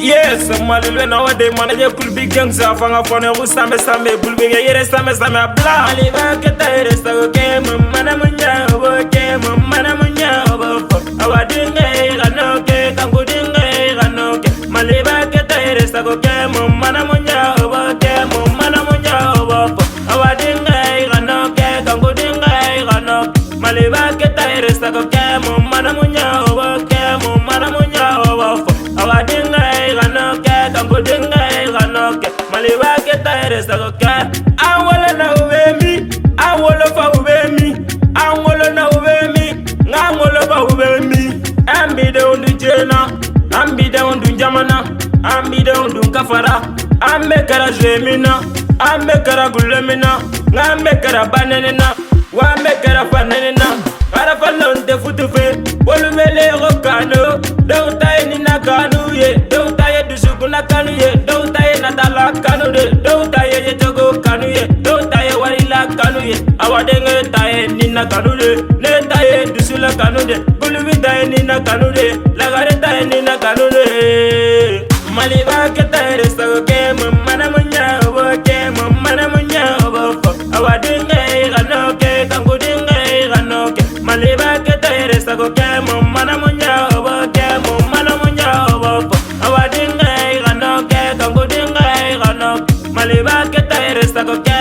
Yes, Mali na wade manaje kulbi gangsa fanga fone ku sambe sambe kulbi nge yere sambe sambe abla. Mali ba keta yere sago ke mana munya obo ke mana munya obo fo. Awa dinge gano ke kangu dinge gano ke. Mali ba keta yere sago ke mana munya obo ke mana munya obo fo. Awa dinge gano ke kangu dinge gano ke. Mali ba keta yere sago ke mana munya obo ke mana munya obo fo. Awa dinge gano ke kangu dinge gano ke. Mali ba keta yere sago ke. Awolo na ube mi, awolo fa ube mi, awolo na ube mi, ngawolo fa ube mi. Ambi de undu jena, ambi de undu jamana, ambi de undu kafara, ambe kara jemina, ambe kara gulemina, ngambe kara bananina, wambe kara fananina. Arafalon te futufe, wolumele rokano, dɔw ta ye nina kanu ye, dɔw ta ye dusukuna kanu ye, dɔw ta ye natala kanu de, dɔw ta ye yecogo kanu ye, dɔw ta ye warila kanu ye. Awa denkɛ ta ye nina kanu de, ne ta ye dusula kanu de, kulubi ta ye nina kanu de, lagare ta ye nina kanu de. Mali ba keta yɛrɛ sago kɛ mana munya o b'o kɛ mana munya o b'o fɔ. Awa denkɛ kan'o kɛ kanku denkɛ kan'o kɛ. Mali ba keta yɛrɛ sago kɛ mana munya o b'o kɛ mana munya o b'o fɔ. Awa denkɛ kan'o kɛ kanku denkɛ kan'o kɛ. Mali ba keta yɛrɛ sago kɛ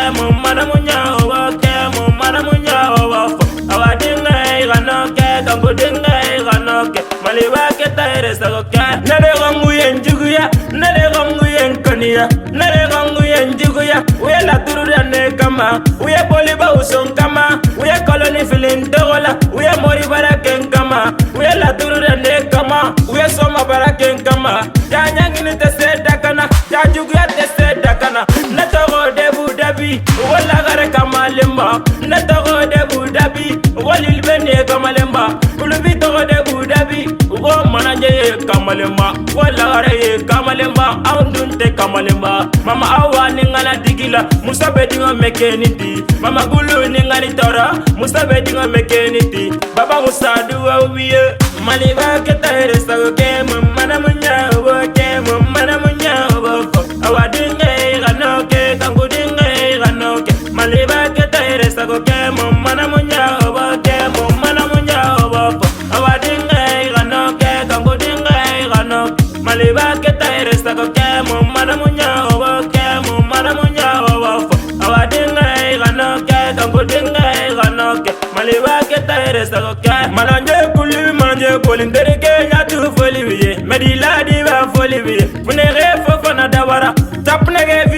mana munya o b'o kɛ mana munya o b'o fɔ. Awa denkɛ kan'o kɛ kanku denkɛ kan'o kɛ. Mali ba keta yɛrɛ sago kɛ. Ne de ko n k'u ye n juguya, ne de ko n k'u ye n kɔniya, ne de ko n k'u ye n juguya. U ye laturu da ne kama, u ye bolibaw sɔn kama, u ye kɔlɔni fili n tɔgɔ la, u ye moribara kɛ n kama, u ye laturu da ne kama, u ye sɔmabara kɛ n kama. Ja ɲangini tɛ se dakana, ja juguya tɛ se dakana. Ne tɔgɔ de b'u dabi, u ko lagare kamalenba. Ne tɔgɔ de b'u dabi, u ko lilibɛ nin ye kamalenba. Kulubi tɔgɔ de b'u dabi, u ko manaje ye kamalenba, u ko lagare ye kamalenba. Anw dun tɛ kamalenba. Mama awa ni ŋana digi la, muso bɛ dingɛ mɛ kɛ ni di. Mama gulu ni ŋani tɔɔrɔ, muso bɛ dingɛ mɛ kɛ ni di. Baba musa duwawu b'i ye. Mali ba keta yɛrɛ sago kɛ mana munya o b'o kɛ mana munya o b'o fɔ. Awa denkɛ kan'o kɛ kanku denkɛ kan'o kɛ. Mali ba keta yɛrɛ sago kɛ mana munya o b'o kɛ mana munya o b'o fɔ. Awa denkɛ kan'o kɛ kanku denkɛ kan'o kɛ. Mali ba keta yɛrɛ sago kɛ mana munya o b'o kɛ mana munya o b'o fɔ. Awa denkɛ kan'o kɛ kanku denkɛ kan'o kɛ. Mali ba keta yɛrɛ sago kɛ. Malanje kulubi malanje koli n terikɛ ɲatu foli b'i ye. Mɛdiladi b'a foli b'i ye. Funɛgɛ fofana dabara. Tapunɛgɛ